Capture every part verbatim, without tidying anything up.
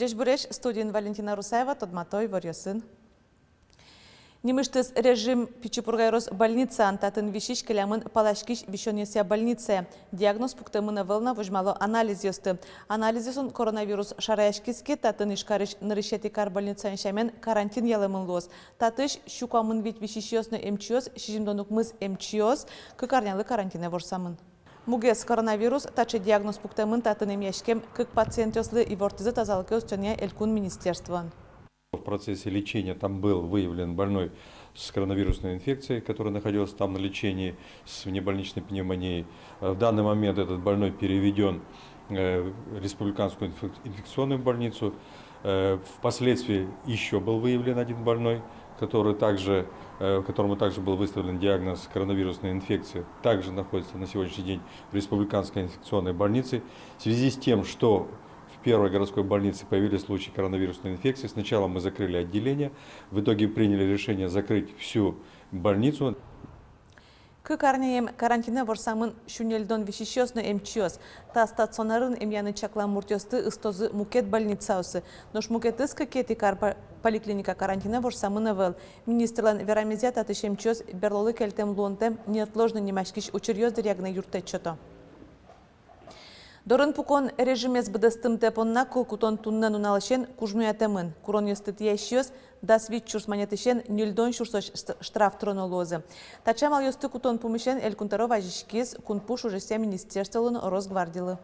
Ӟечбуресь, студиын Валентина Русаева, тодмато иворъёсын. Нимысьтыз режим Пичи Пурга ёрос больницаын. Татын висись келямын паласькись висёнъёсъя больницае. Диагноз пуктэмын ӧвӧл на, возьмало анализъёсты. Анализъёсын коронавирус шараяськиз ке, татын, Ижкарысь нырысетӥ кар больницаын сямен, карантин ялэмын луоз. Татысь сю куамын вить висисьёс но эмчиос, сизьымдон укмыс эмчиос кык арнялы карантинэ ворсамын. Мугез коронавирус. Таӵе диагноз пуктэмын татын эмъяськем кык пациентъёслы, ивортӥзы тазалыкез утёнъя элькун министерствоын. В процессе лечения там был выявлен больной с коронавирусной инфекцией, который находился там на лечении с внебольничной пневмонией. Э, в данный момент этот больной переведён, э, в республиканскую инфек-, инфекционную больницу. Э, впоследствии ещё был выявлен один больной, который также, э, которому также был выставлен диагноз коронавирусной инфекции. Также находится на сегодняшний день в республиканской инфекционной больнице. В связи с тем, что в первой городской больнице появились случаи коронавирусной инфекции, сначала мы закрыли отделение, в итоге приняли решение закрыть всю больницу. Кык арняем карантинэ ворсамын сю ньыльдон висисьёс но эмчиос. Та стационарын эмъяны чаклам муртъёсты ыстозы мукет больницаосы. Нош мукетыз кыкетӥ кар по-, поликлиника карантинэ ворсамын ӧвӧл. Министрлэн верамезъя, татысь эмчиос берлолы кельтэм луонтэм неотложной нимаськись учыръёс дыръя гинэ юрттэт сёто. Дорын пукон режимез быдэстымтэ понна кыл кутон туннэ нуналысен кужмоятэмын. Куронъёсты тӥясьёс дас вить сюрс манетысен ньыльдон сюрсозь шт-, штраф тыроно луозы. Таӵе амалъёсты кутон пумысен Элькун тӧро вазиськиз кунпуш ужъёсъя министерстволы но Росгвардилы.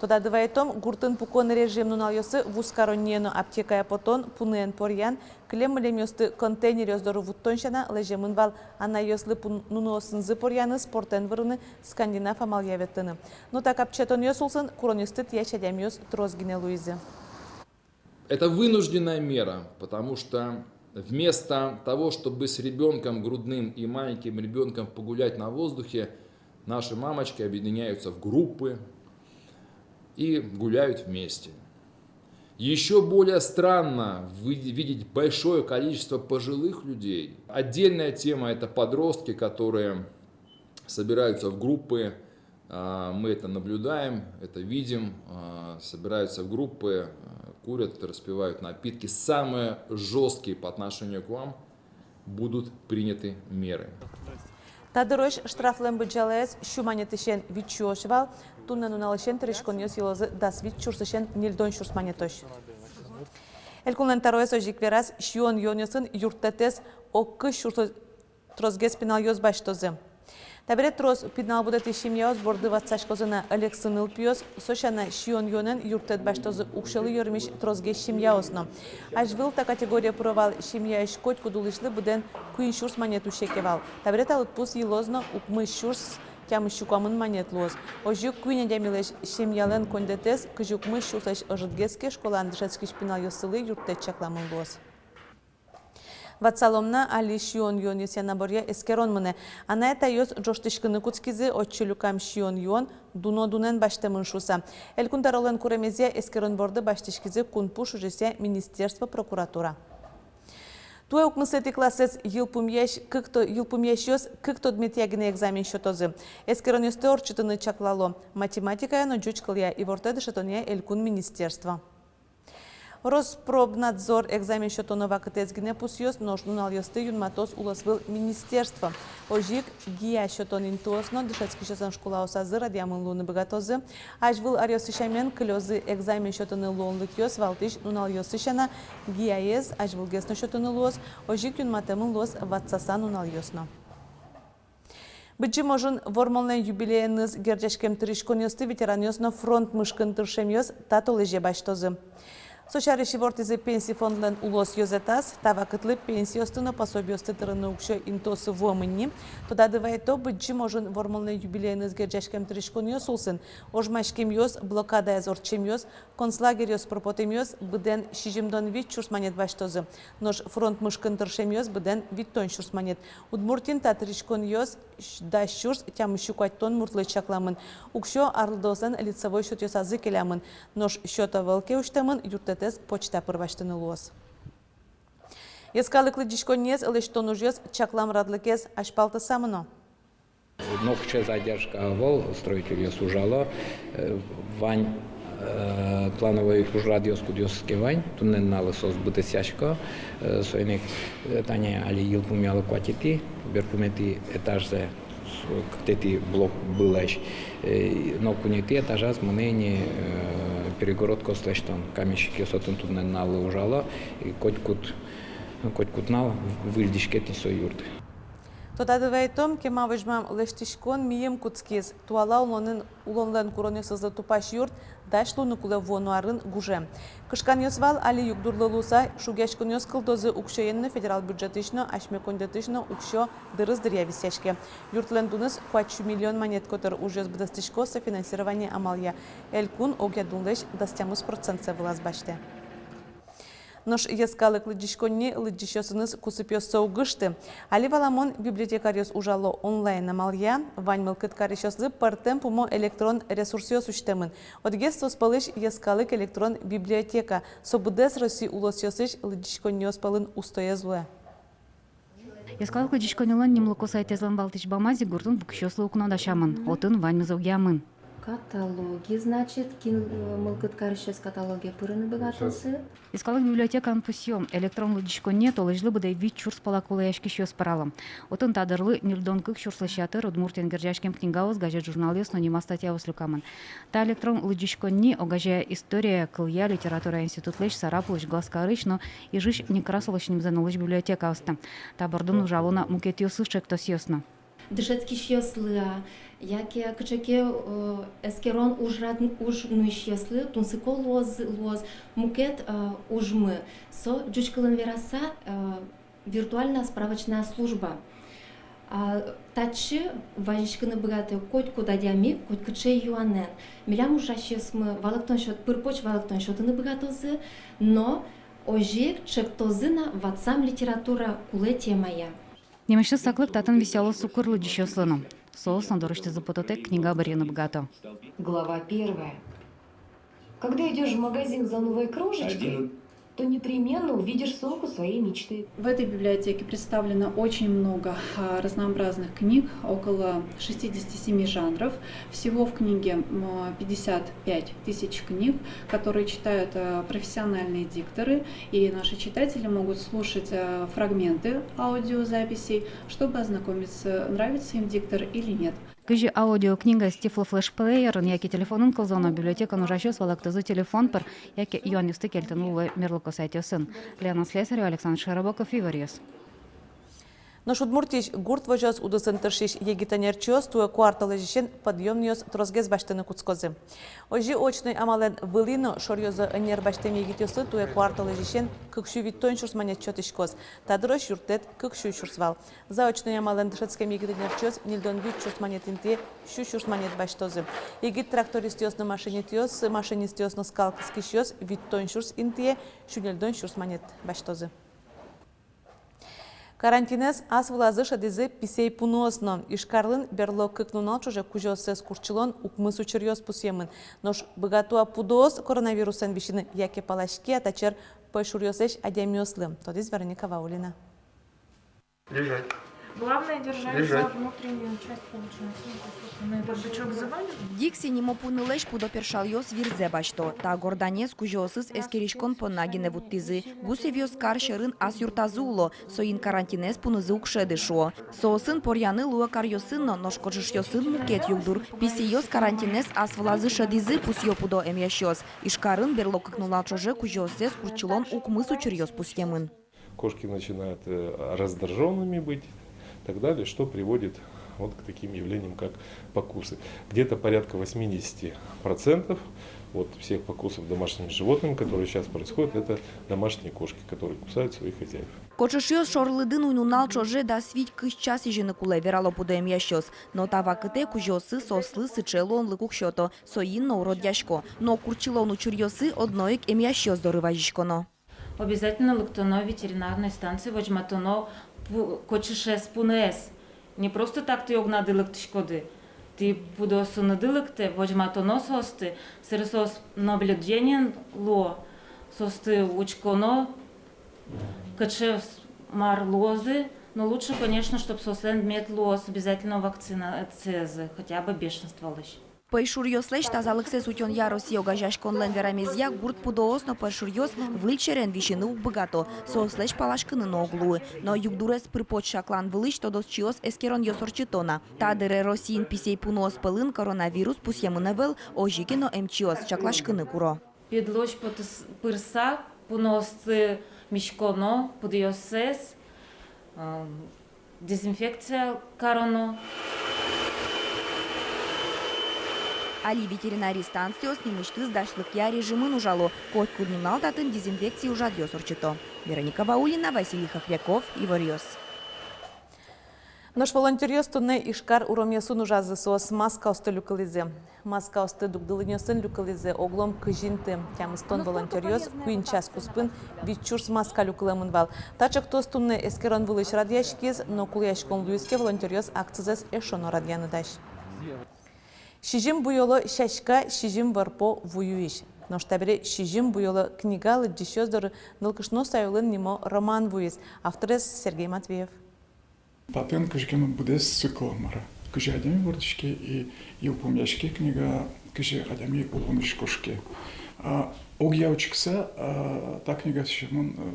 Тодады вайытом, гуртын пукон режим нуналъёсы вузкаронние но аптекае потон, пуныен поръян, кылем-мылемъёсты контейнеръёс доры вуттон сяна, лэземын вал анайёслы пун-, нуныосынызы поръяны, спортэн вырыны, скандинав амалъя ветлыны. Но та капчиятонъёс улсын куронъёсты тӥясь адямиос трос гинэ луизы. Это вынужденная мера, потому что вместо того, чтобы с ребёнком грудным и маленьким ребёнком погулять на воздухе, наши мамочки объединяются в группы и гуляют вместе. Ещё более странно вы-, видеть большое количество пожилых людей. Отдельная тема — это подростки, которые собираются в группы. А, мы это наблюдаем, это видим. А, собираются в группы, а, курят, распивают напитки. Самые жёсткие по отношению к вам будут приняты меры. Та дырозь штрафлэн быдӟалаез сю манетысен витьсюозь вал, туннэ нуналысен тыриськонъёс йылозы дас вить сюрсысен ньыльдон сюрс манетозь. Элькунлэн тӧроез озьы ик вераз, сиён-юонъёсын юрттэтэз ог кызь сюрс тросгес пиналъёс басьтозы. Табере трос пинал будэтӥсь семьяос борды ватсаськозы на ӧлексы нылпиос, со сяна сиён-юонэн юрттэт басьтозы уксёлы ёрмись тросгес семьяос но. Азьвыл та категорие пыро вал семьяысь котькуд улӥсьлы быдэн куинь сюрс манет усе ке вал. Табере та лыдпус йылоз но укмыс сюрс тямыс сю куамын манет луоз. Озьы ик куинь адямилэсь семьялэн коньдэтэз кызь укмыс сюрслэсь ӧжытгес ке, школаын дышетскись пиналъёссылы юрттэт чакламын луоз. Ватсалом на, али сиён-юонъёсъя наборъя эскерон мынэ. Анай-атайёс ӝожтӥськыны кутскизы, отчы люкам сиён-юон дуно дунэн басьтэмын шуыса. Элькун тӧролэн куремезъя, эскерон борды басьтӥськизы кунпуш ужъёсъя министерство, прокуратура. Туэ укмысэтӥ классэз йылпумъясь кык то-, йылпумъясьёс кык тодметъя гинэ экзамен сётозы. Эскеронъёсты ортчытыны чаклало математикая но ӟуч кылъя, ивортэ дышетонъя элькун министерство. Роспробнадзор экзамен сётоно вакытэз гинэ пусъёз, нош нуналъёсты юнматоз улосвыл министерство. Озьы ик ГИА сётон интыос но дышетскисьёслэн школаосазы радъямын луыны быгатозы. Азьвыл аръёсы сямен кылёзы экзамен сётыны луонлыкъёс валтӥсь нуналъёсы сяна, ГИАез азьвылгес но сётыны луоз, озьы ик юнматэмын луоз ватсаса нуналъёс но. Быдӟым ожын Вормонлэн юбилееныз герӟаськем тыриськонъёсты ветеранъёс но фронт мышкын тыршемъёс та толэзе басьтозы. Со сярысь ивортӥзы Пенси фондлэн улос ёзэтаз. Та вакытлы пенсиосты но пособиосты тырыны уксё интыосы вуэмын ни. Тодады вайто, Быдӟым ожын Вормонлэн юбилееныз герӟаськем тырыськонъёс улсын. Ожмаськемъёс, блокадаез ортчемъёс, концлагерьёс пыр потэмъёс быдэн сизьымдон вить сюрс манет басьтозы. Нош фронт мышкын тыршемъёс быдэн витьтон сюрс манет. Удмуртиын та тырыськонъёс дас сюрс тямыссю куатьтон муртлы чакламын. Уксё арлыдоослэн лицевой счётъёсазы келямын. Нош счёт ӧвӧл ке усьтэмын, юрттэтэз почта пыр басьтыны луоз. Йӧскалык лыдӟиськонниез лэсьтон ужъёс чаклам радлыкез азьпалтыса мыно. Нокыӵе задержка ӧвӧл, строительёс ужало, э, вань, э, плановой ужрадъёс, кудъёсыз ке вань, туннэ нуналлы соос быдэсъясько, э, соин ик, э, тани али йылпумъяло куатетӥ, берпуметӥ этажзэ, с-, кыктэтӥ блок вылысь, э, но куинетӥ этажаз мынэ ини, э, перегородкаос лэсьтон, каменщикъёс отын туннэ нуналлы ужало, и котькуд, котькуд нунал выльдӥське тӥни со юрт. Тодады вайытом, кема возьмам лэсьтӥськон мийым кутскиз. Туала улонын, улонлэн куронъёсызлы тупась юрт дась луыны кулэ вуоно арын гужем. Кышканъёс вал, али югдурлы луыса шугъяськонъёс кылдозы уксёен но федерал бюджетысь но, асьме коньдэтысь но уксё дырыз дыръя висъяське. Юртлэн дуныз куать сю миллион манет котыр, ужъёс быдэстӥсько софинансирование амалъя. Элькун огъя дунлэсь дас тямыс процентсэ вылаз басьтэ. Нош йӧскалык лыдӟиськонни лыдӟисьёсыныз кусыпъёссэ уг ышты. Али валамон, библиотекарьёс ужало онлайн амалъя. Вань мылкыд карисьёслы пӧртэм пумо электрон ресурсъёс усьтэмын. Одӥгез соос пӧлысь — йӧскалык электрон библиотека. Со быдэс Россиысь улосъёсысь лыдӟиськонниос пӧлын устоез луэ. Йӧскалык лыдӟиськоннилэн нимлыко сайтэзлэн валтӥсь бамаз ик гуртын пукисьёслы укно дасямын. Отын ваньмыз огъямын. Каталоги, значит, кин, э, мылкыд карисьёс каталоге пырыны быгатозы. Йӧскалык библиотекаын пусъё: электрон лыдӟиськонние толэзьлы быдэ вить сюрс пала кулэяськисьёс пырало. Отын та дырлы ньыльдон кык сюрслэсь ятыр Удмуртиен герӟаськем книгаос, газет-журналъёс но нима статьяос люкамын. Та электрон лыдӟиськонни огазея история, кылъя, литература институтлэсь, Сарапулысь, Глазкарысь но Ижысь Некрасовлэсь нимзэ нуллӥсь библиотекаосты. Та бордын ужало на мукетъёсыз ӵектосъёс но. Дышетскисьёслы-а, яке кыӵе ке, э, эскерон ужрад, уж нуисьёслы тунсыко луоз, луоз мукет, э, ужмы. Со, ӟуч кылын вераса, э, виртуальная справочная служба. А, татчы вазиськыны быгатэ котькуд адями котькыӵе юанэн. Милям ужасьёсмы валэктон сёт-, пыр-поч валэктон сётыны быгатозы, но озьы ик ӵектозы на ватсам литература кулэ темая. Нимысьтыз саклык татын висъяло сукыр лыдӟисьёслы но. Соос но дорысьтызы пототэк книга бырйыны быгато. Глава первая. Когда идёшь в магазин за новой кружечкой, то непременно увидишь сумку своей мечты. В этой библиотеке представлено очень много, а, разнообразных книг, около шестидесяти семи жанров. Всего в книге, м, пятьдесят пять тысяч книг, которые читают, а, профессиональные дикторы, и наши читатели могут слушать, а, фрагменты аудиозаписей, чтобы ознакомиться, нравится им диктор или нет. Кызьы аудиокнигаез тифлофлешплеерын яке телефонын кылзоно, библиотекаын ужасьёс валэктозы телефон пыр яке юанъёсты кельтыны луэ мерлыко сайтъёсын. Лена Слесарева, Александр Широбоков, «Иворъёс». Нош Удмуртиысь гурт возёс удысын тыршись егит ӧнерчиос туэ куартолэзьысен подъёмъёс тросгес басьтыны кутскозы. Озьы очной амалэн вылӥ но шоръёзо ӧнер басьтэм егитъёслы туэ куартолэзьысен кык сю витьтон сюрс манет сётӥськоз. Та дырозь юрттэт кык сю сюрс вал. Заочной амалэн дышетскем егит ӧнерчиос ньыльдон вить сюрс манет интые сю сюрс манет басьтозы. Егит трактористъёс но машинистъёс, машинистъёс но скал кыскисьёс витьтон сюрс интые сю ньыльдон сюрс манет басьтозы. Карантинэз ас вылазы шӧдӥзы писэй пуныос но. Ижкарлэн берло кык нунал ӵоже кузёоссэс куртчылон укмыс учыръёс пусъемын. Нош быгато-а пудоос коронавирусэн висьыны яке палаське-а та чер пӧйшуръёслэсь адямиослы, тодӥз Вероника Ваулина. Лежать. Главное держать. Лежать. За внутреннюю часть получается. Ну, то есть вот мы этот бычок завалим. Дикси нимо пунылэсь пудо першалъёс вирзэ басьто. Та горданэз кузёосыз эскериськон понна гинэ вуттӥзы. Гусевъёс кар сьӧрын ас юртазы уло, соин карантинэз пунызы уг шӧды, шуо. Соосын поръяны луэ каръёсын но, нош кочышъёсын мукет югдур. Писэйёс карантинэз ас вылазы шӧдӥзы, пусъё пудо эмъясьёс. Ижкарын берло кык нунал ӵоже кузёоссэс куртчылон укмыс учыръёс пусъемын. Кошки начинают, э, раздражёнными быть, так далее, что приводит Вот к таким явлениям, как покусы. Где-то порядка восьмидесяти процентов вот всех покусов домашними животными, которые сейчас происходят, это домашние кошки, которые кусают своих хозяев. Кочышъёс шорлыдын уйнунал ӵоже дас вить-кызь час изьыны кулэ, верало пудо эмъясьёс. Но та вакытэ кузёоссы соослы сыӵе луонлык уг сёто, соин но уродъясько. Но курчылон учыръёсы одно ик эмъясьёс доры вазиськоно. Обязательно лыктоно ветеринарной станцие, возьматоно пу-, кочышез, пуныез. Не просто так тӥ огнады лыктӥськоды. Тӥ пудоосыныды лыктэ, возьматоно соосты, сэре соос наблюдениен луо, соосты учконо, кыӵе с-, мар луозы. Но лучше, конечно, чтоб соослэн мед луоз обязательно вакцинациязы, хотя бы бешенстволэсь. Пӧйшуръёслэсь тазалыксэс утёнъя Россия огазеяськонлэн верамезъя, гурт пудоос но пӧйшуръёс выль черен висьыны уг быгато, соослэсь паласькыны но уг луы. Но югдурез пыр-поч чаклан вылысь тодосчиос эскеронъёс ортчыто на. Та дыре Россиын писей пуныос пӧлын коронавирус пусъемын ӧвӧл, озьы ке но эмчиос чакласькыны куро. Пидлось потыс-, пырса пуныосты миськоно, пыдъёссэс, м, дезинфекция кароно. Али ветеринарной станциос нимысьтыз дасьлыкъя режимын ужало. Котькуд нунал татын дезинфекция ужрадъёс ортчыто. Вероника Ваулина, Василий Хохряков, «Иворъёс». Нош волонтёръёс туннэ Ижкар уромъёсын ужазы, соос маскаосты люкылӥзы. Маскаосты дугдылынъёсын люкылӥзы, оглом кызь инты. Тямыстон волонтёръёс куинь час куспын вить сюрс маска люкылэмын вал. Та ӵектос туннэ эскерон вылысь радъяськиз, но кулэяськон луиз ке, волонтёръёс акцизэс эшшо но радъяны дась. Сизьым буёло сяська, сизьым вӧрпо вуюись. Нош табере сизьым буёло книга лыдӟисьёс доры нылкышно сайылын нимо роман вуиз. Авторез Сергей Матвеев. Татын кызьы ке но быдэс цикл мар-а. Кызьы адями вордӥське и йылпумъяське книга, кызьы адями улонысь кошке. А, огъя учкыса, а, та книга сямен, а,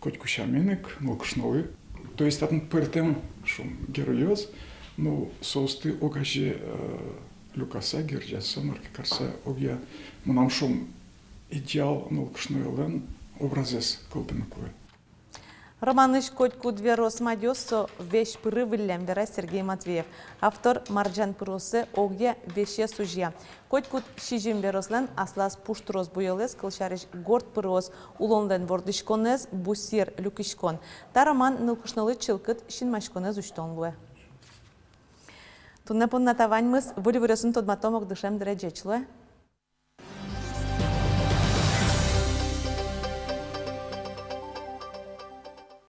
котьку сямен ик нылкышнолы. То есть татын пӧртэм, шуом, геройёс, ну, соосты огазе, а, люкаса, герӟаса, мар ке карса, огъя, мынам, шуом, идеал нылкышноелэн образэз кылдыны кулэ. Романысь котькуд верос мадёз, со весь пыры выллем, вера Сергей Матвеев. Автор марӟан пырыоссэ огъя, весез узъя. Котькуд сизьым верослэн аслаз пуштрос буёлэз, кылсярысь, горд пырыос, улонлэн вордӥськонэз, бусыер люкиськон. Та роман нылкышнолы чылкыт синмаськонэз усьтон луэ. Туннэ понна та ваньмыз. Выль иворъёсын тодматом огдышем дыре. Ӟеч луэ.